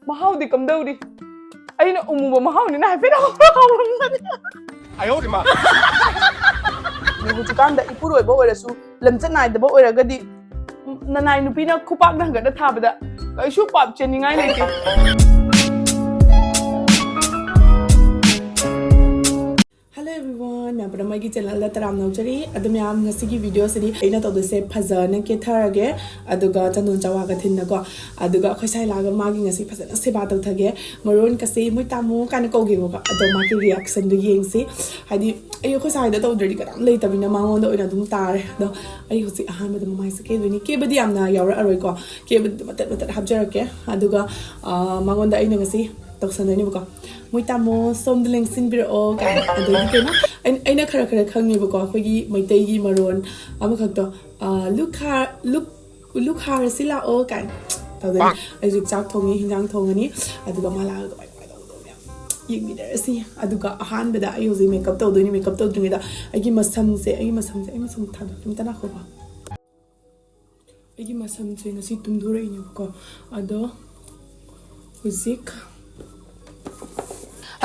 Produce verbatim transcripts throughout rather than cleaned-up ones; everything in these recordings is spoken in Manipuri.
ꯃꯍꯥꯎꯗꯤ ꯀꯝꯗꯧꯔꯤ? ꯑꯩꯅ ꯎꯃꯨꯕ ꯃꯍꯥꯎꯅꯤꯅ ꯍꯥꯏꯐꯦꯠ ꯍꯧꯔꯝꯕꯅꯤ꯫ ꯑꯗꯣ ꯍꯧꯖꯤꯛꯀꯥꯟꯗ ꯏꯄꯨꯔꯣꯏꯕ ꯑꯣꯏꯔꯁꯨ, ꯂꯝꯆꯠ ꯅꯥꯏꯗꯕ ꯑꯣꯏꯔꯒꯗꯤ, ꯅꯅꯥꯏ ꯅꯨꯄꯤꯅ ꯈꯨꯄꯥꯛꯅ ꯍꯪꯒꯠꯅ ꯊꯥꯕꯗ ꯀꯩꯁꯨ ꯄꯥꯞ ꯆꯦꯟꯅꯤꯡꯉꯥꯏ ꯂꯩꯇꯦ꯫ Hello everyone, ꯃꯌꯥꯝ ꯄꯨꯝꯅꯃꯛꯀꯤ channelꯗ ꯇꯔꯥꯝꯅ ꯑꯣꯛꯆꯔꯤ꯫ ꯑꯗꯨ ꯃꯌꯥꯝ, ꯉꯁꯤꯒꯤ videoꯁꯤꯗꯤ ꯑꯩꯅ ꯇꯧꯗꯣꯏꯁꯦ ꯐꯖꯅ ꯀꯦꯊꯔꯒꯦ, ꯑꯗꯨꯒ ꯆꯟꯗꯣꯟ ꯆꯋꯥꯒ ꯊꯤꯟꯅꯀꯣ, ꯑꯗꯨꯒ ꯑꯩꯈꯣꯏ ꯁꯥꯏꯂꯥꯒ ꯃꯥꯒꯤ ꯉꯁꯤ ꯐꯖꯅ ꯁꯦꯕꯥ ꯇꯧꯊꯒꯦ꯫ ꯃꯔꯣꯟ ꯀꯁꯦ "ꯃꯣꯏ ꯇꯥꯃꯣ" ꯀꯥꯏꯅ ꯀꯧꯒꯦꯕꯀꯣ, ꯑꯗꯣ ꯃꯥꯒꯤ reactionꯗꯣ ꯌꯦꯡꯁꯤ꯫ ꯍꯥꯏꯗꯤ ꯑꯩ ꯑꯩꯈꯣꯏ ꯁꯥꯏꯗ ꯇꯧꯗ꯭ꯔꯗꯤ ꯀꯅꯥꯝ ꯂꯩꯇꯕꯅꯤꯅ ꯃꯉꯣꯟꯗ ꯑꯣꯏꯅ ꯑꯗꯨꯝ ꯇꯥꯔꯦ꯫ ꯑꯗꯣ ꯑꯩ ꯍꯧꯖꯤꯛ ꯑꯍꯥꯟꯕꯗ ꯃꯃꯥꯏꯁꯦ ꯀꯦꯗꯣꯏꯅꯤ꯫ ꯀꯦꯕꯗꯤ ꯌꯥꯝꯅ ꯌꯥꯎꯔꯛꯑꯔꯣꯏꯀꯣ, ꯀꯦꯕꯗꯤ ꯃꯇꯠ ꯃꯇꯠ ꯍꯥꯞꯆꯔꯛꯀꯦ꯫ ꯑꯗꯨꯒ ꯑꯥ, ꯃꯉꯣꯟꯗ ꯑꯩꯅ ꯉꯁꯤ ꯇꯧꯁꯟꯗꯣꯏꯅꯦꯕꯀꯣ, "ꯃꯣꯏ ꯇꯥꯃꯣ, ꯁꯣꯝꯗ ꯂꯦꯡꯁꯤꯟꯕꯤꯔꯛꯑꯣ" ꯀꯥꯏꯅ꯫ ꯑꯗꯩꯗꯤ ꯀꯩꯅꯣ, ꯑꯩꯅ ꯑꯩꯅ ꯈꯔ ꯈꯔ ꯈꯪꯉꯦꯕꯀꯣ, ꯑꯩꯈꯣꯏꯒꯤ ꯃꯩꯇꯩꯒꯤ ꯃꯔꯣꯟ ꯑꯃꯈꯛꯇꯣ, ꯑꯥ, "ꯂꯨꯈꯥ-, ꯂꯨꯛ-, ꯂꯨꯈꯥꯔꯁꯤ ꯂꯥꯛꯑꯣ" ꯀꯥꯏꯅ ꯇꯧꯗꯣꯏꯅꯦ꯫ ꯑꯩꯁꯨ ꯆꯥꯛ ꯊꯣꯡꯉꯤ, ꯍꯤꯟꯖꯥꯡ ꯊꯣꯡꯉꯅꯤ, ꯑꯗꯨꯒ ꯃꯥ ꯂꯥꯛꯑꯒ ꯀꯃꯥꯏ ꯀꯃꯥꯏ ꯇꯧꯒꯗꯧꯕ ꯃꯌꯥꯝ ꯌꯦꯡꯃꯤꯟꯅꯔꯁꯤ꯫ ꯑꯗꯨꯒ ꯑꯍꯥꯟꯕꯗ ꯑꯩ ꯍꯧꯖꯤꯛ makeup ꯇꯧꯗꯣꯏꯅꯤ꯫ Makeup ꯇꯧꯗ꯭ꯔꯤꯉꯩꯗ ꯑꯩꯒꯤ ꯃꯁꯝꯁꯦ, ꯑꯩꯒꯤ ꯃꯁꯝꯁꯦ, ꯑꯩ ꯃꯁꯝ ꯊꯥꯗꯣꯛꯀꯦ ꯑꯝꯇ ꯉꯥꯏꯈꯣꯀꯣ꯫ ꯑꯩꯒꯤ ꯃꯁꯝꯁꯦ ꯉꯁꯤ ꯇꯨꯝꯊꯣꯔꯛꯏꯅꯦꯕꯀꯣ, ꯑꯗꯣ ꯍꯧꯖꯤꯛ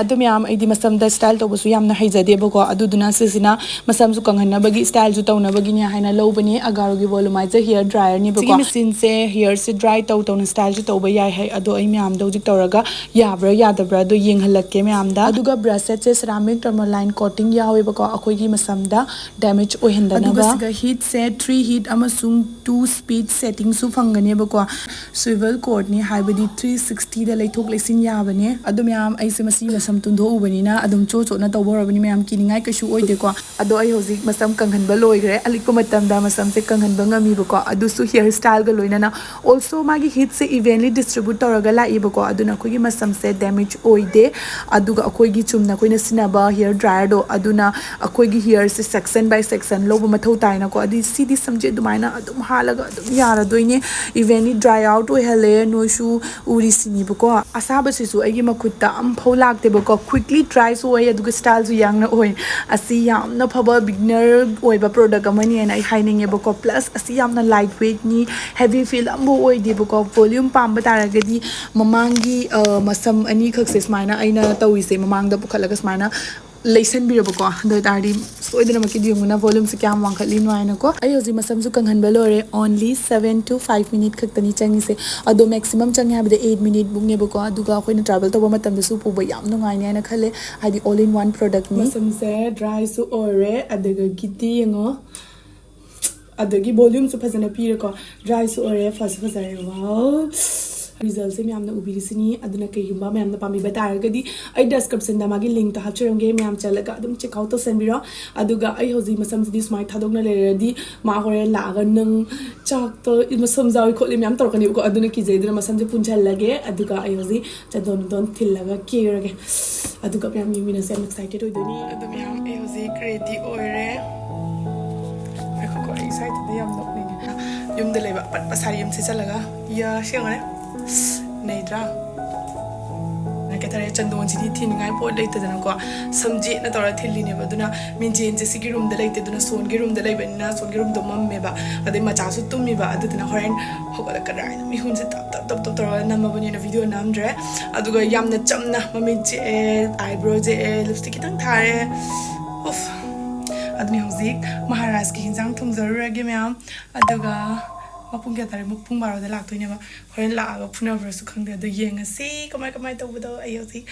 ꯑꯗꯨ ꯃꯌꯥꯝ, ꯑꯩꯗꯤ ꯃꯁꯝꯗ style ꯇꯧꯕꯁꯨ ꯌꯥꯝꯅ ꯍꯩꯖꯗꯦꯕꯀꯣ, ꯑꯗꯨꯗꯨꯅ ꯁꯤꯁꯤꯅ ꯃꯁꯝꯁꯨ ꯀꯪꯍꯟꯅꯕꯒꯤ, styleꯁꯨ ꯇꯧꯅꯕꯒꯤꯅꯦ ꯍꯥꯏꯅ ꯂꯧꯕꯅꯦ꯫ Agaroꯒꯤ Volumizer hair dryerꯅꯦꯕꯀꯣ꯫ ꯁꯤꯒꯤ machineꯁꯦ hairꯁꯦ dry ꯇꯧ ꯇꯧꯅ styleꯁꯨ ꯇꯧꯕ ꯌꯥꯏ ꯍꯥꯏ, ꯑꯗꯣ ꯑꯩ ꯃꯌꯥꯝꯗ ꯍꯧꯖꯤꯛ ꯇꯧꯔꯒ ꯌꯥꯕ꯭ꯔꯥ ꯌꯥꯗꯕ꯭ꯔꯥ ꯑꯗꯣ ꯌꯦꯡꯍꯜꯂꯛꯀꯦ ꯃꯌꯥꯝꯗ꯫ ꯑꯗꯨꯒ brushꯁꯦ ceramic Tourmaline coating ꯌꯥꯎꯋꯦꯕꯀꯣ, ꯑꯩꯈꯣꯏꯒꯤ ꯃꯁꯝꯗ damage ꯑꯣꯏꯍꯟꯗꯅꯕ꯫ ꯑꯗꯨꯒ ꯁꯤꯒ heatꯁꯦ three heat ꯑꯃꯁꯨꯡ two speed settingꯁꯨ ꯐꯪꯒꯅꯦꯕꯀꯣ꯫ Swivel coatꯅꯤ, ꯍꯥꯏꯕꯗꯤ three sixtyꯗ ꯂꯩꯊꯣꯛ ꯂꯩꯁꯤꯟ ꯌꯥꯕꯅꯦ꯫ ꯑꯗꯨ ꯃꯌꯥꯝ, ꯑꯩꯁꯦ ꯃꯁꯤ ꯃꯁꯝ ꯇꯨꯝꯊꯣꯛꯎꯕꯅꯤꯅ ꯑꯗꯨꯝ ꯆꯣꯠ ꯆꯣꯠꯅ ꯇꯧꯕ ꯍꯧꯔꯕꯅꯤ ꯃꯌꯥꯝ, ꯀꯤꯅꯤꯡꯉꯥꯏ ꯀꯩꯁꯨ ꯑꯣꯏꯗꯦꯀꯣ꯫ ꯑꯗꯣ ꯑꯩ ꯍꯧꯖꯤꯛ ꯃꯁꯝ ꯀꯪꯍꯟꯕ ꯂꯣꯏꯈ꯭ꯔꯦ꯫ ꯑꯂꯤꯛꯄ ꯃꯇꯝꯗ ꯃꯁꯝꯁꯦ ꯀꯪꯍꯟꯕ ꯉꯝꯃꯤꯕꯀꯣ, ꯑꯗꯨꯁꯨ hair styleꯒ ꯂꯣꯏꯅꯅ꯫ Also ꯃꯥꯒꯤ heatꯁꯦ evenly distribute ꯇꯧꯔꯒ ꯂꯥꯛꯏꯕꯀꯣ, ꯑꯗꯨꯅ ꯑꯩꯈꯣꯏꯒꯤ ꯃꯁꯝꯁꯦ damage ꯑꯣꯏꯗꯦ꯫ ꯑꯗꯨꯒ ꯑꯩꯈꯣꯏꯒꯤ ꯆꯨꯝꯅ ꯑꯩꯈꯣꯏꯅ ꯁꯤꯖꯤꯟꯅꯕ hair dryerꯗꯣ, ꯑꯗꯨꯅ ꯑꯩꯈꯣꯏꯒꯤ hairꯁꯦ section by section ꯂꯧꯕ ꯃꯊꯧ ꯇꯥꯏꯅꯀꯣ꯫ ꯑꯗꯨꯗꯤ ꯁꯤꯗꯤ ꯁꯝꯁꯦ ꯑꯗꯨꯃꯥꯏꯅ ꯑꯗꯨꯝ ꯍꯥꯠꯂꯒ ꯑꯗꯨꯝ ꯌꯥꯔꯗꯣꯏꯅꯦ꯫ Evenly dry out ꯑꯣꯏꯍꯜꯂꯦ, ꯅꯣꯏꯁꯨ ꯎꯔꯤꯁꯤꯅꯦꯕꯀꯣ꯫ ꯑꯁꯥꯕꯁꯤꯁꯨ ꯑꯩꯒꯤ ꯃꯈꯨꯠꯇ ꯑꯝꯐꯥꯎ ꯂꯥꯛꯇꯦ꯫ ꯀꯣ quickly dryꯁꯨ ꯑꯣꯏ, ꯑꯗꯨꯒ styleꯁꯨ ꯌꯥꯡꯅ ꯑꯣꯏ꯫ ꯑꯁꯤ ꯌꯥꯝꯅ ꯐꯕ beginner ꯑꯣꯏꯕ product ꯑꯃꯅꯤ ꯍꯥꯏꯅ ꯑꯩ ꯍꯥꯏꯅꯤꯡꯉꯦꯕꯀꯣ꯫ Plus ꯑꯁꯤ ꯌꯥꯝꯅ light weightꯅꯤ, heavy feel ꯑꯃꯐꯥꯎ ꯑꯣꯏꯗꯦꯕꯀꯣ꯫ Volume ꯄꯥꯝꯕ ꯇꯥꯔꯒꯗꯤ ꯃꯃꯥꯡꯒꯤ ꯑ, ꯃꯁꯝ ꯑꯅꯤꯈꯛꯁꯦ ꯁꯨꯃꯥꯏꯅ ꯑꯩꯅ ꯇꯧꯔꯤꯁꯦ, ꯃꯃꯥꯡꯗ ꯄꯨꯈꯠꯂꯒ ꯁꯨꯃꯥꯏꯅ ꯂꯩꯁꯟꯕꯤꯔꯕꯀꯣ꯫ ꯑꯗꯨ ꯑꯣꯏ ꯇꯥꯔꯗꯤ ꯁꯣꯏꯗꯅꯃꯛꯀꯤꯗꯤ ꯌꯦꯡꯉꯨꯅ volumeꯁꯦ ꯀꯌꯥꯝ ꯋꯥꯡꯈꯠꯂꯤꯅꯣ ꯍꯥꯏꯅꯀꯣ꯫ ꯑꯩ ꯍꯧꯖꯤꯛ ꯃꯁꯝꯁꯨ ꯀꯪꯍꯟꯕ ꯂꯣꯏꯔꯦ꯫ Only seven to five minute ꯈꯛꯇꯅꯤ ꯆꯪꯉꯤꯁꯦ꯫ ꯑꯗꯣ maximum ꯆꯪꯉꯦ ꯍꯥꯏꯕꯗ eight minute ꯃꯨꯛꯅꯦꯕꯀꯣ꯫ ꯑꯗꯨꯒ ꯑꯩꯈꯣꯏꯅ travel ꯇꯧꯕ ꯃꯇꯝꯗꯁꯨ ꯄꯨꯕ ꯌꯥꯝ ꯅꯨꯡꯉꯥꯏꯅꯤ ꯍꯥꯏꯅ ꯈꯜꯂꯦ, ꯍꯥꯏꯗꯤ all in one productꯅꯤ꯫ ꯃꯁꯝꯁꯦ dryꯁꯨ ꯑꯣꯏꯔꯦ, ꯑꯗꯨꯗꯒꯤꯗꯤ ꯌꯦꯡꯉꯣ, ꯑꯗꯒꯤ volumeꯁꯨ ꯐꯖꯅ ꯄꯤꯔꯦꯀꯣ꯫ Dryꯁꯨ ꯑꯣꯏꯔꯦ, ꯐꯁꯨ ꯐꯖꯔꯦ꯫ Wow! Resultꯁꯦ ꯃꯌꯥꯝꯅ ꯎꯕꯤꯔꯤꯁꯤꯅꯤ꯫ ꯑꯗꯨꯅ ꯀꯩꯒꯨꯝꯕ ꯃꯌꯥꯝꯅ ꯄꯥꯝꯕꯤꯕ ꯇꯥꯔꯒꯗꯤ ꯑꯩ descriptionꯗ ꯃꯥꯒꯤ linkꯇꯣ ꯍꯥꯞꯆꯔꯝꯒꯦ, ꯃꯌꯥꯝ ꯆꯠꯂꯒ ꯑꯗꯨꯝ check out ꯇꯧꯁꯟꯕꯤꯔꯣ꯫ ꯑꯗꯨꯒ ꯑꯩ ꯍꯧꯖꯤꯛ ꯃꯁꯝꯁꯤꯗꯤ ꯁꯨꯃꯥꯏꯅ ꯊꯥꯗꯣꯛꯅ ꯂꯩꯔꯗꯤ ꯃꯥ ꯍꯣꯔꯦꯟ ꯂꯥꯛꯑꯒ "ꯅꯪ ꯆꯥꯛꯇ ꯃꯁꯝ ꯌꯥꯎꯏ ꯈꯣꯠꯂꯤ" ꯃꯌꯥꯝ ꯇꯧꯔꯛꯀꯅꯦꯕꯀꯣ꯫ ꯑꯗꯨꯅ ꯀꯤꯖꯩ꯫ ꯑꯗꯨꯅ ꯃꯁꯝꯁꯦ ꯄꯨꯟꯁꯤꯜꯂꯒꯦ꯫ ꯑꯗꯨꯒ ꯑꯩ ꯍꯧꯖꯤꯛ ꯆꯟꯗꯣꯟ ꯅꯨꯡꯗꯣꯟ ꯊꯤꯜꯂꯒ ꯀꯦꯔꯒꯦ꯫ ꯑꯗꯨꯒ ꯃꯌꯥꯝ ꯌꯦꯡꯃꯤꯟꯅꯁꯦ꯫ ꯌꯥꯝ excited ꯑꯣꯏꯗꯣꯏꯅꯤ꯫ ꯑꯗꯨ ꯃꯌꯥꯝ, ꯑꯩ ꯍꯧꯖꯤꯛ ready ꯑꯣꯏꯔꯦ꯫ ꯉꯥꯏꯈꯣꯀꯣ, ꯑꯩ ꯁ꯭ꯋꯥꯏꯗ ꯌꯥꯝ ꯅꯣꯛꯅꯤꯡꯉꯦ꯫ ꯌꯨꯝꯗ ꯂꯩꯕ ꯑꯄꯠꯄ ꯁꯥꯔꯤ ꯑꯃ ꯁꯦꯠꯆꯜꯂꯒ, ꯌꯥ, ꯁꯦꯡꯉꯨꯅꯦ꯫ ꯅꯩꯗ꯭ꯔꯥ? ꯀꯩ ꯍꯥꯏꯇꯥꯔꯦ, ꯆꯟꯗꯣꯟꯁꯤꯗꯤ ꯊꯤꯅꯤꯡꯉꯥꯏ ꯄꯣꯠ ꯂꯩꯇꯗꯅꯀꯣ, ꯁꯝꯖꯦꯠꯅ ꯇꯧꯔ ꯊꯤꯜꯂꯤꯅꯦꯕ꯫ ꯑꯗꯨꯅ ꯃꯤꯡꯖꯦꯜꯁꯦ ꯁꯤꯒꯤ roomꯗ ꯂꯩꯇꯦ, ꯑꯗꯨꯅ ꯁꯣꯟꯒꯤ roomꯗ ꯂꯩꯕꯅꯤꯅ ꯁꯣꯟꯒꯤ roomꯗꯣ ꯃꯝꯃꯦꯕ꯫ ꯑꯗꯩ ꯃꯆꯥꯁꯨ ꯇꯨꯝꯃꯤꯕ꯫ ꯑꯗꯨꯗꯨꯅ ꯍꯣꯔꯦꯟ ꯍꯧꯒꯠꯂꯛꯀꯗ꯭ꯔꯥ ꯍꯥꯏꯅ ꯃꯤꯍꯨꯟꯁꯦ ꯇꯞ ꯇꯞ ꯇꯞ ꯇꯞ ꯇꯧꯔꯒ ꯅꯝꯃꯕꯅꯤꯅ video ꯅꯝꯗ꯭ꯔꯦ꯫ ꯑꯗꯨꯒ ꯌꯥꯝꯅ ꯆꯝꯅ ꯃꯃꯤꯠ ꯆꯤꯛꯑꯦ, eyebrow ꯆꯤꯛꯑꯦ, lipstick ꯈꯤꯇꯪ ꯊꯥꯔꯦ꯫ ꯎꯐ꯫ ꯑꯗꯨꯅꯤ ꯍꯧꯖꯤꯛ ꯃꯍꯥꯔꯥꯖꯀꯤ ꯍꯤꯟꯖꯥꯡ ꯊꯣꯡꯖꯔꯨꯔꯒꯦ ꯃꯌꯥꯝ꯫ ꯑꯗꯨꯒ ꯃꯄꯨꯡ ꯀꯌꯥ ꯇꯥꯔꯦ? ꯄꯨꯡ ꯕꯥꯔꯣꯗ ꯂꯥꯛꯇꯣꯏꯅꯦꯕ꯫ ꯍꯣꯔꯦꯟ ꯂꯥꯛꯑꯒ ꯐꯨꯅꯕ꯭ꯔꯁꯨ ꯈꯪꯗꯦ꯫ ꯑꯗꯨ ꯌꯦꯡꯉꯁꯤ ꯀꯃꯥꯏ ꯀꯃꯥꯏ ꯇꯧꯕꯗꯣ꯫ ꯑꯩ ꯍꯧꯖꯤꯛ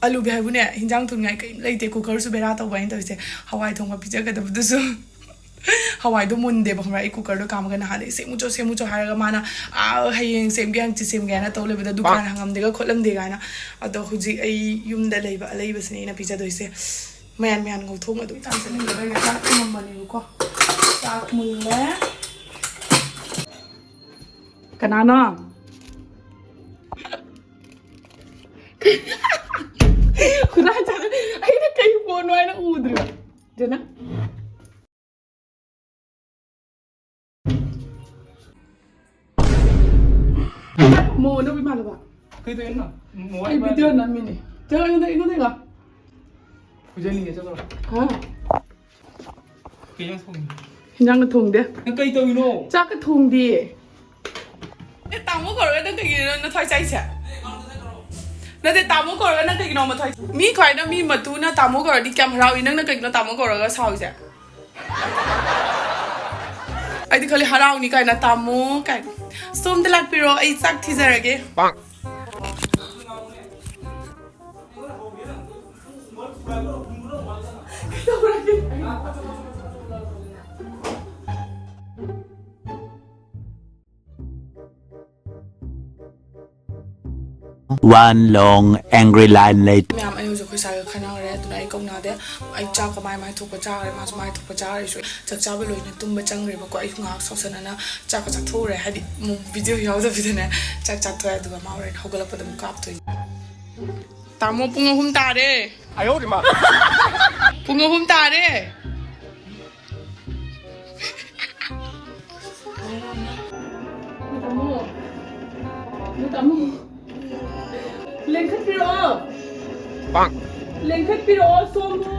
ꯑꯂꯨꯕꯤ ꯍꯥꯏꯕꯨꯅꯦ, ꯍꯤꯟꯖꯥꯡ ꯊꯣꯡꯅꯤꯡꯉꯥꯏ ꯀꯔꯤꯝ ꯂꯩꯇꯦ꯫ Cookerꯁꯨ ꯕꯦꯔꯥ ꯇꯧꯕ ꯑꯩꯅ ꯇꯧꯔꯤꯁꯦ꯫ ꯍꯋꯥꯏ ꯊꯣꯡꯕ ꯄꯤꯖꯒꯗꯕꯗꯨꯁꯨ ꯍꯋꯥꯏꯗꯣ ꯃꯨꯟꯗꯦꯕ, ꯈꯪꯕ꯭ꯔꯥ? ꯑꯩ cookerꯗꯣ ꯀꯥꯝꯃꯒ ꯅꯍꯥꯟꯗꯩ "ꯁꯦꯝꯃꯨꯆꯣ, ꯁꯦꯝꯃꯨꯆꯣ" ꯍꯥꯏꯔꯒ ꯃꯥꯅ, "ꯑꯥ, ꯍꯌꯦꯡ ꯁꯦꯝꯒꯦ, ꯍꯪꯆꯤꯠ ꯁꯦꯝꯒꯦ" ꯍꯥꯏꯅ ꯇꯧ ꯂꯩꯕꯗ ꯗꯨꯀꯥꯟ ꯍꯥꯡꯉꯝꯗꯦꯒ ꯈꯣꯠꯂꯝꯗꯦ ꯀꯥꯏꯅ꯫ ꯑꯗꯣ ꯍꯧꯖꯤꯛ ꯑꯩ ꯌꯨꯝꯗ ꯂꯩꯕ ꯑꯂꯩꯕꯁꯤꯅꯦ ꯑꯩꯅ ꯄꯤꯖꯗꯣꯏꯁꯦ꯫ ꯃꯌꯥꯟ ꯃꯌꯥꯟ ꯉꯧꯊꯣꯛꯑꯒ ꯑꯗꯨꯝ ꯆꯥꯁꯤꯜꯂꯒ ꯆꯥꯛ ꯊꯣꯡꯉꯝꯕꯅꯦꯕꯀꯣ꯫ ꯆꯥꯛ ꯃꯨꯜꯂꯦ꯫ ꯀꯅꯥꯅꯣ? ꯈꯨꯗꯥꯡ ꯆꯥꯗ-, ꯑꯩꯅ ꯀꯩ ꯄꯣꯠꯅꯣ ꯍꯥꯏꯅ ꯎꯗ꯭ꯔꯤꯕ꯫ ꯖꯅ? ꯃꯣ ꯑꯅꯧꯕ ꯏꯃꯥꯟꯅꯕ꯫ ꯀꯩꯗꯧꯔꯤꯅꯣ? ꯃꯣ ꯑꯩ ꯏꯃꯥꯟꯅꯕ꯫ Video ꯅꯝꯃꯤꯅꯦ꯫ ꯆꯠꯂꯣ, ꯑꯩꯉꯣꯟꯗ, ꯑꯩꯉꯣꯟꯗ ꯌꯦꯡꯉꯣ꯫ ꯐꯨꯖꯅꯤꯡꯉꯦ, ꯆꯠꯂꯣ꯫ ꯍꯥ? ꯀꯩ ꯏꯟꯖꯥꯡ ꯊꯣꯡꯉꯤ? ꯏꯟꯖꯥꯡꯒ ꯊꯣꯡꯗꯦ꯫ ꯅꯪ ꯀꯩ ꯇꯧꯔꯤꯅꯣ? ꯆꯥꯛꯀ ꯊꯣꯡꯗꯤꯌꯦ꯫ ꯑꯦ, ꯇꯥꯃꯣ ꯀꯧꯔꯒ ꯅꯪ ꯀꯩꯒꯤꯅꯣ ꯅꯊ꯭ꯋꯥꯏ ꯆꯥꯛꯏꯁꯦ? ꯅꯠꯇꯦ, ꯇꯥꯃꯣ ꯀꯧꯔꯒ ꯅꯪ ꯀꯩꯒꯤꯅꯣ ꯃꯊ꯭ꯋꯥꯏ? ꯃꯤ ꯈ꯭ꯋꯥꯏꯗ ꯃꯤ ꯃꯇꯨꯅ ꯇꯥꯃꯣ ꯀꯧꯔꯗꯤ ꯀꯌꯥꯝ ꯍꯔꯥꯎꯏ, ꯅꯪꯅ ꯀꯩꯒꯤꯅꯣ ꯇꯥꯃꯣ ꯀꯧꯔꯒ ꯁꯥꯎꯔꯤꯁꯦ? ꯑꯩꯗꯤ ꯈꯜꯂꯤ ꯍꯔꯥꯎꯅꯤ ꯀꯥꯏꯅ, ꯇꯥꯃꯣ ꯀꯥꯏꯅ꯫ ꯁꯣꯝꯗ ꯂꯥꯛꯄꯤꯔꯣ, ꯑꯩ ꯆꯥꯛ ꯊꯤꯖꯔꯒꯦ꯫ One long angry line later. ꯃꯌꯥꯝ, ꯑꯩ ꯍꯧꯖꯤꯛ ꯑꯩꯈꯣꯏ ꯁꯥꯏꯒ ꯈꯟꯅꯈ꯭ꯔꯦ, ꯑꯗꯨꯅ ꯑꯩ ꯀꯧꯅꯗꯦ꯫ ꯑꯩ ꯆꯥꯛꯀ ꯃꯥꯏ ꯃꯥꯏ ꯊꯣꯛꯄ ꯆꯥꯈ꯭ꯔꯦ, ꯃꯥꯁꯨ ꯃꯥꯏ ꯊꯣꯛꯄ ꯆꯥꯈ꯭ꯔꯦ꯫ ꯑꯩꯁꯨ ꯆꯥꯛ ꯆꯥꯕ ꯂꯣꯏꯅ ꯇꯨꯝꯕ ꯆꯪꯈ꯭ꯔꯦꯕꯀꯣ꯫ ꯑꯩꯁꯨ ꯉꯥꯏꯍꯥꯛ ꯁꯥꯎꯁꯟꯅꯅ ꯆꯥꯛꯀ ꯆꯥꯊꯣꯛꯎꯔꯦ, ꯍꯥꯏꯗꯤ ꯚꯤꯗꯤꯑꯣ ꯌꯥꯎꯗꯕꯤꯗꯅꯦ꯫ ꯆꯥꯛ ꯆꯥꯊꯣꯛꯑꯦ, ꯑꯗꯨꯒ ꯃꯥ ꯍꯣꯔꯦꯟ ꯍꯧꯒꯠꯂꯛꯄꯗ ꯑꯃꯨꯛ ꯀꯥꯞꯇꯣꯏꯅꯦ꯫ ꯇꯥꯃꯣ, ꯄꯨꯡ ꯑꯍꯨꯝ ꯇꯥꯔꯦ꯫ ꯄꯨꯡ ꯑꯍꯨꯝ ꯇꯥꯔꯦ꯫ ꯃꯣꯏ ꯇꯥꯃꯣ꯫ ꯃꯣꯏ ꯇꯥꯃꯣ꯫ ꯂꯦꯡꯈꯠꯄꯤꯔꯛꯑꯣ꯫ ꯂꯦꯡꯈꯠꯄꯤꯔꯛꯑꯣ ꯁꯣꯝꯕꯨ꯫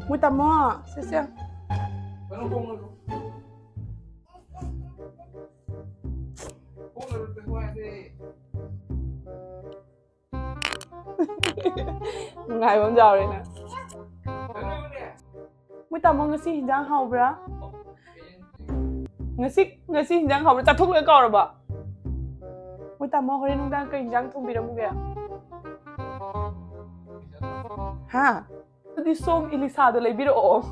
ꯃꯣꯏ ꯇꯥꯃꯣ, ꯁꯦ, ꯁꯦ꯫ ꯅꯨꯡꯉꯥꯏꯕ ꯑꯃ ꯌꯥꯎꯔꯦꯅꯦ꯫ ꯃꯣꯏ ꯇꯥꯃꯣ, ꯉꯁꯤ ꯍꯤꯟꯖꯥꯡ ꯍꯥꯎꯕ꯭ꯔꯥ? ꯉꯁꯤ, ꯉꯁꯤ ꯍꯤꯟꯖꯥꯡ ꯍꯥꯎꯕ꯭ꯔꯥ? ꯆꯥꯊꯣꯛꯂꯒ ꯀꯥꯎꯔꯕ? ꯃꯣꯏ ꯇꯥꯃꯣ, ꯍꯣꯔꯦꯟ ꯅꯨꯡꯗꯥꯡ ꯀꯩ ꯍꯤꯟꯖꯥꯡ ꯊꯣꯡꯕꯤꯔꯝꯃꯨꯒꯦ? ꯍꯥ? ꯑꯗꯨꯗꯤ ꯁꯣꯝ ꯏꯂꯤꯁꯥꯗꯣ ꯂꯩꯕꯤꯔꯛꯑꯣ꯫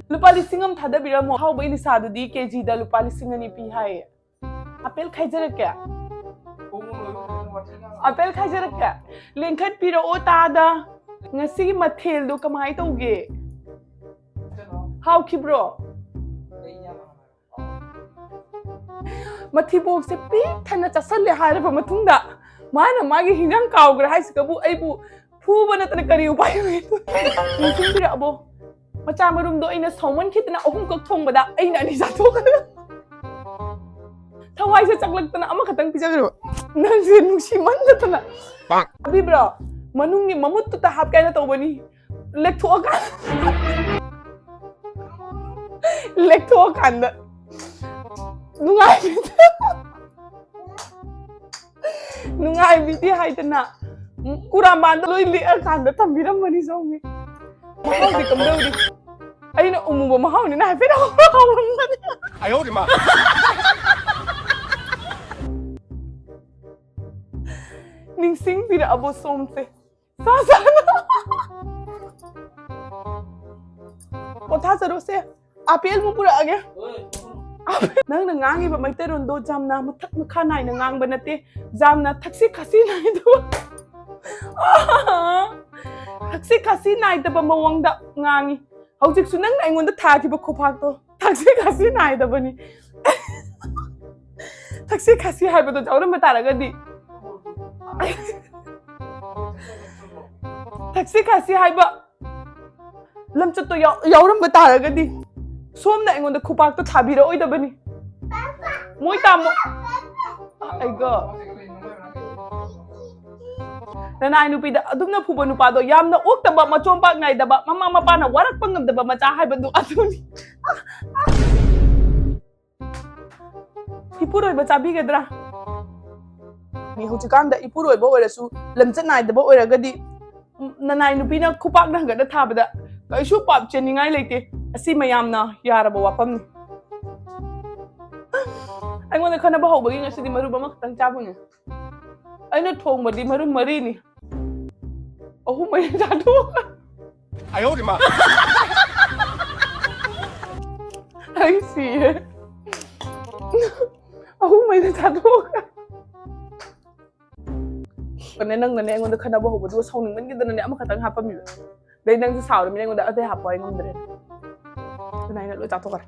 ꯂꯨꯄꯥ ꯂꯤꯁꯤꯡ ꯑꯃ ꯊꯥꯗꯕꯤꯔꯝꯃꯣ꯫ ꯑꯍꯥꯎꯕ ꯏꯂꯤꯁꯥꯗꯨꯗꯤ ꯀꯦꯖꯤꯗ ꯂꯨꯄꯥ ꯂꯤꯁꯤꯡ ꯑꯅꯤ ꯄꯤ ꯍꯥꯏꯌꯦ꯫ ꯑꯄꯦꯜ ꯈꯥꯏꯖꯔꯛꯀꯦ꯫ ꯑꯄꯦꯜ ꯈꯥꯏꯖꯔꯛꯀꯦ꯫ ꯂꯦꯡꯈꯠꯄꯤꯔꯛꯑꯣ ꯇꯥꯗ꯫ ꯉꯁꯤꯒꯤ ꯃꯊꯦꯜꯗꯣ ꯀꯃꯥꯏ ꯇꯧꯒꯦ? ꯍꯥꯎꯈꯤꯕ꯭ꯔꯣ? ꯃꯊꯤꯕꯣꯡꯁꯦ ꯄꯤꯛ ꯊꯟꯅ ꯆꯥꯁꯜꯂꯦ ꯍꯥꯏꯔꯕ ꯃꯇꯨꯡꯗ ꯃꯥꯅ ꯃꯥꯒꯤ ꯍꯤꯟꯖꯥꯡ ꯀꯥꯎꯈ꯭ꯔꯦ ꯍꯥꯏꯁꯤꯒꯕꯨ ꯑꯩꯕꯨ ꯐꯨꯕ ꯅꯠꯇꯅ ꯀꯔꯤ ꯎꯄꯥꯏ ꯂꯩ? ꯅꯤꯡꯁꯤꯡꯕꯤꯔꯛꯑꯕꯣ? ꯃꯆꯥ ꯃꯔꯨꯝꯗꯣ ꯑꯩꯅ ꯁꯥꯎꯃꯟꯈꯤꯗꯅ ꯑꯍꯨꯝꯈꯛ ꯊꯣꯡꯕꯗ ꯑꯩꯅ ꯑꯅꯤ ꯆꯥꯊꯣꯛꯈ꯭ꯔꯦ꯫ ꯊꯋꯥꯏꯁꯦ ꯆꯥꯛꯂꯛꯇꯅ ꯑꯃꯈꯛꯇꯪ ꯄꯤꯖꯈ꯭ꯔꯕ꯫ ꯅꯪꯁꯦ ꯅꯨꯡꯁꯤꯃꯟꯗꯗꯅ꯫ ꯄꯥꯛ꯫ ꯇꯥꯕꯤꯕ꯭ꯔꯣ? ꯃꯅꯨꯡꯒꯤ ꯃꯃꯨꯠꯇꯨꯗ ꯍꯥꯞꯀꯦ ꯍꯥꯏꯅ ꯇꯧꯕꯅꯤ꯫ ꯂꯦꯛꯊꯣꯛꯑꯀꯥꯟꯗ, ꯂꯦꯛꯊꯣꯛꯑꯀꯥꯟꯗ ꯅꯨꯡꯉꯥꯏꯕꯤꯗꯦ꯫ ꯅꯨꯡꯉꯥꯏꯕꯤꯗꯦ ꯍꯥꯏꯗꯅ ꯀꯨꯔꯥꯝꯕꯥꯟꯗ ꯂꯣꯏ ꯂꯤꯛꯑꯀꯥꯟꯗ ꯊꯝꯕꯤꯔꯝꯕꯅꯤ ꯁꯣꯝꯒꯤ꯫ ꯃꯍꯥꯎꯗꯤ ꯀꯝꯗꯧꯔꯤ? ꯑꯩꯅ ꯎꯃꯨꯕ ꯃꯍꯥꯎꯅꯤꯅ ꯍꯥꯏꯐꯦꯠ ꯍꯧꯔꯝꯕꯅꯤ꯫ ꯑꯌꯣ ꯃꯥ꯫ ꯅꯤꯡꯁꯤꯡꯕꯤꯔꯛꯑꯕꯣ ꯁꯣꯝꯁꯦ? ꯁꯥ ꯁꯥꯅ꯫ ꯄꯣꯊꯥꯖꯔꯣꯁꯦ꯫ ꯑꯥꯄꯦꯜ ꯑꯃꯨꯛ ꯄꯨꯔꯛꯑꯒꯦ꯫ ꯅꯪꯅ ꯉꯥꯡꯉꯤꯕ ꯃꯩꯇꯩꯔꯣꯟꯗꯣ ꯌꯥꯝꯅ ꯃꯊꯛ ꯃꯈꯥ ꯅꯥꯏꯅ ꯉꯥꯡꯕ ꯅꯠꯇꯦ, ꯌꯥꯝꯅ ꯊꯛꯁꯤ ꯈꯥꯁꯤ ꯅꯥꯏꯗꯕ, ꯊꯛꯁꯤ ꯈꯥꯁꯤ ꯅꯥꯏꯗꯕ ꯃꯑꯣꯡꯗ ꯉꯥꯡꯉꯤ꯫ ꯍꯧꯖꯤꯛꯁꯨ ꯅꯪꯅ ꯑꯩꯉꯣꯟꯗ ꯊꯥꯈꯤꯕ ꯈꯨꯄꯥꯛꯇꯣ ꯊꯛꯁꯤ ꯈꯥꯁꯤ ꯅꯥꯏꯗꯕꯅꯤ꯫ ꯊꯛꯁꯤ ꯈꯥꯁꯤ ꯍꯥꯏꯕꯗꯣ ꯌꯥꯎꯔꯝꯕ ꯇꯥꯔꯒꯗꯤ, ꯊꯛꯁꯤ ꯈꯥꯁꯤ ꯍꯥꯏꯕ ꯂꯝꯆꯠꯇꯣ ꯌꯥꯎ-, ꯌꯥꯎꯔꯝꯕ ꯇꯥꯔꯒꯗꯤ ꯁꯣꯝꯅ ꯑꯩꯉꯣꯟꯗ ꯈꯨꯄꯥꯛꯇꯣ ꯊꯥꯕꯤꯔꯛꯑꯣꯏꯗꯕꯅꯤ꯫ ꯃꯣꯏ ꯇꯥꯃꯣ, ꯑꯩꯒꯣ, ꯅꯅꯥꯏ ꯅꯨꯄꯤꯗ ꯑꯗꯨꯝꯅ ꯐꯨꯕ ꯅꯨꯄꯥꯗꯣ ꯌꯥꯝꯅ ꯑꯣꯛꯇꯕ, ꯃꯆꯣꯝ ꯄꯥꯛ ꯅꯥꯏꯗꯕ, ꯃꯃꯥ ꯃꯄꯥꯅ ꯋꯥꯔꯛꯄ ꯉꯝꯗꯕ ꯃꯆꯥ ꯍꯥꯏꯕꯗꯨ ꯑꯗꯨꯅꯤ꯫ ꯏꯄꯨꯔꯣꯏꯕ ꯆꯥꯕꯤꯒꯗ꯭ꯔꯥ? ꯃꯤ ꯍꯧꯖꯤꯛꯀꯥꯟꯗ ꯏꯄꯨꯔꯣꯏꯕ ꯑꯣꯏꯔꯁꯨ ꯂꯝꯆꯠ ꯅꯥꯏꯗꯕ ꯑꯣꯏꯔꯒꯗꯤ, ꯎꯝ, ꯅꯅꯥꯏ ꯅꯨꯄꯤꯅ ꯈꯨꯄꯥꯛꯅ ꯍꯪꯒꯠꯅ ꯊꯥꯕꯗ ꯀꯩꯁꯨ ꯄꯥꯞ ꯆꯦꯟꯅꯤꯡꯉꯥꯏ ꯂꯩꯇꯦ꯫ ꯑꯁꯤ ꯃꯌꯥꯝꯅ ꯌꯥꯔꯕ ꯋꯥꯐꯝꯅꯤ꯫ ꯑꯩꯉꯣꯟꯗ ꯈꯠꯅꯕ ꯍꯧꯕꯒꯤ ꯉꯁꯤꯗꯤ ꯃꯔꯨꯞ ꯑꯃꯈꯛꯇꯪ ꯆꯥꯕꯅꯦ꯫ ꯑꯩꯅ ꯊꯣꯡꯕꯗꯤ ꯃꯔꯨꯞ ꯃꯔꯤꯅꯤ꯫ ꯑꯍꯨꯝ ꯃꯔꯤ ꯆꯥꯊꯣꯛꯑꯒ꯫ ꯑꯌꯣ ꯃꯥ꯫ ꯑꯩ ꯁꯤꯔꯦ꯫ ꯑꯍꯨꯝ ꯃꯔꯤ ꯆꯥꯊꯣꯛꯑꯒ꯫ ꯅꯪꯅꯅꯦ, ꯅꯪꯅꯅꯦ ꯑꯩꯉꯣꯟꯗ ꯈꯠꯅꯕ ꯍꯧꯕꯗꯨꯒ ꯁꯥꯎꯅꯤꯡꯃꯟꯈꯤꯗꯅꯅꯦ ꯑꯃꯈꯛꯇꯪ ꯍꯥꯞꯄꯝꯃꯤꯕ꯫ ꯑꯗꯩ ꯅꯪꯁꯨ ꯁꯥꯎꯔꯃꯤꯅ ꯑꯩꯉꯣꯟꯗ ꯑꯇꯩ ꯍꯥꯞꯄꯣ ꯍꯥꯏ ꯉꯝꯗ꯭ꯔꯦ꯫ ꯑꯗꯨꯅ ꯑꯩꯅ ꯂꯣꯏ ꯆꯥꯊꯣꯛꯈ꯭ꯔꯦ꯫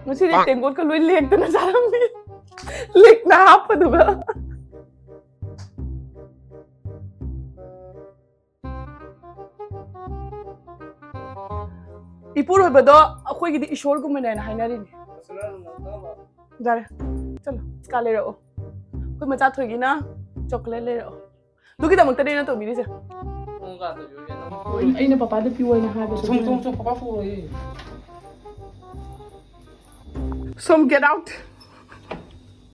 ꯉꯁꯤꯗꯤ ꯄꯥꯛ꯫ ꯇꯦꯡꯀꯣꯠꯀ ꯂꯣꯏ ꯂꯦꯛꯇꯅ ꯆꯥꯔꯝꯃꯤ꯫ ꯂꯤꯛꯅ ꯍꯥꯞꯄꯗꯨꯒ꯫ ꯏꯄꯨꯔꯣꯏꯕꯗꯣ ꯑꯩꯈꯣꯏꯒꯤꯗꯤ ꯏꯁꯣꯔꯒꯨꯝꯕꯅꯦꯅ ꯍꯥꯏꯅꯔꯤꯅꯦ꯫ ꯌꯥꯔꯦ, ꯆꯠꯂꯣ, ꯆꯥ ꯂꯩꯔꯛꯑꯣ꯫ ꯃꯆꯥ ꯊꯣꯏꯒꯤꯅ ꯆꯣꯀ꯭ꯂꯦꯠ ꯂꯩꯔꯛꯑꯣ꯫ ꯑꯗꯨꯒꯤꯗꯃꯛꯇꯅꯦ ꯑꯩꯅ ꯇꯧꯕꯤꯔꯤꯁꯦ꯫ ꯑꯩꯅ ꯄꯄꯥꯗ ꯄꯤꯌꯣ ꯍꯥꯏꯅ ꯍꯥꯏꯕꯗꯣ꯫ ꯊꯨꯝ ꯊꯨꯝ ꯊꯨꯝ ꯄꯄꯥ ꯄꯨꯔꯛꯑꯣꯌꯦ꯫ Some, get out.